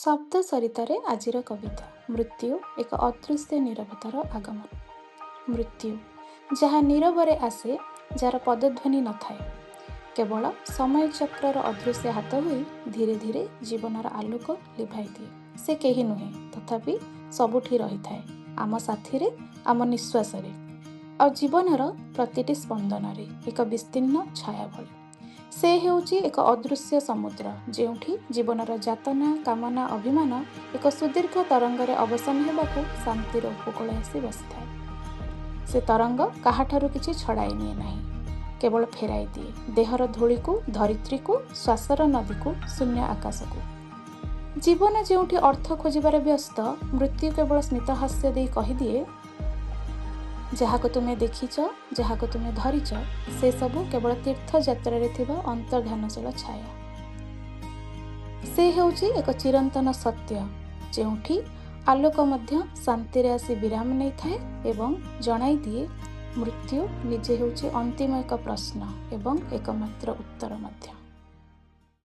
ଶବ୍ଦ ସରିତାରେ ଆଜିର କବିତା ମୃତ୍ୟୁ, ଏକ ଅଦୃଶ୍ୟ ନୀରବତାର ଆଗମନ। ମୃତ୍ୟୁ, ଯାହା ନୀରବରେ ଆସେ, ଯାହାର ପଦଧ୍ୱନି ନଥାଏ, କେବଳ ସମୟଚକ୍ରର ଅଦୃଶ୍ୟ ହାତ ହୋଇ ଧୀରେ ଧୀରେ ଜୀବନର ଆଲୋକ ଲିଭାଇ ଦିଏ। ସେ କେହି ନୁହେଁ, ତଥାପି ସବୁଠି ରହିଥାଏ, ଆମ ସାଥିରେ, ଆମ ନିଶ୍ୱାସରେ, ଆଉ ଜୀବନର ପ୍ରତିଟି ସ୍ପନ୍ଦନରେ ଏକ ବିସ୍ତୀର୍ଣ୍ଣ ଛାୟା ଭଳି। ସେ ହେଉଛି ଏକ ଅଦୃଶ୍ୟ ସମୁଦ୍ର, ଯେଉଁଠି ଜୀବନର ଯାତନା, କାମନା, ଅଭିମାନ ଏକ ସୁଦୀର୍ଘ ତରଙ୍ଗରେ ଅବସାନ ହେବାକୁ ଶାନ୍ତିର ଉପକୂଳ ଆସି ବସିଥାଏ। ସେ ତରଙ୍ଗ କାହାଠାରୁ କିଛି ଛଡ଼ାଇ ନିଏ ନାହିଁ, କେବଳ ଫେରାଇ ଦିଏ ଦେହର ଧୂଳିକୁ, ଧରିତ୍ରୀକୁ, ଶ୍ୱାସର ନଦୀକୁ, ଶୂନ୍ୟ ଆକାଶକୁ। ଜୀବନ ଯେଉଁଠି ଅର୍ଥ ଖୋଜିବାରେ ବ୍ୟସ୍ତ, ମୃତ୍ୟୁ କେବଳ ସ୍ମିତହାସ୍ୟ ଦେଇ କହିଦିଏ, ଯାହାକୁ ତୁମେ ଦେଖିଛ, ଯାହାକୁ ତୁମେ ଧରିଛ, ସେସବୁ କେବଳ ତୀର୍ଥଯାତ୍ରାରେ ଥିବା ଅନ୍ତର୍ଧାନଶୀଳ ଛାୟା। ସେ ହେଉଛି ଏକ ଚିରନ୍ତନ ସତ୍ୟ, ଯେଉଁଠି ଆଲୋକ ମଧ୍ୟ ଶାନ୍ତିରେ ଆସି ବିରାମ ନେଇଥାଏ ଏବଂ ଜଣାଇ ଦିଏ, ମୃତ୍ୟୁ ନିଜେ ହେଉଛି ଅନ୍ତିମ ଏକ ପ୍ରଶ୍ନ ଏବଂ ଏକମାତ୍ର ଉତ୍ତର ମଧ୍ୟ।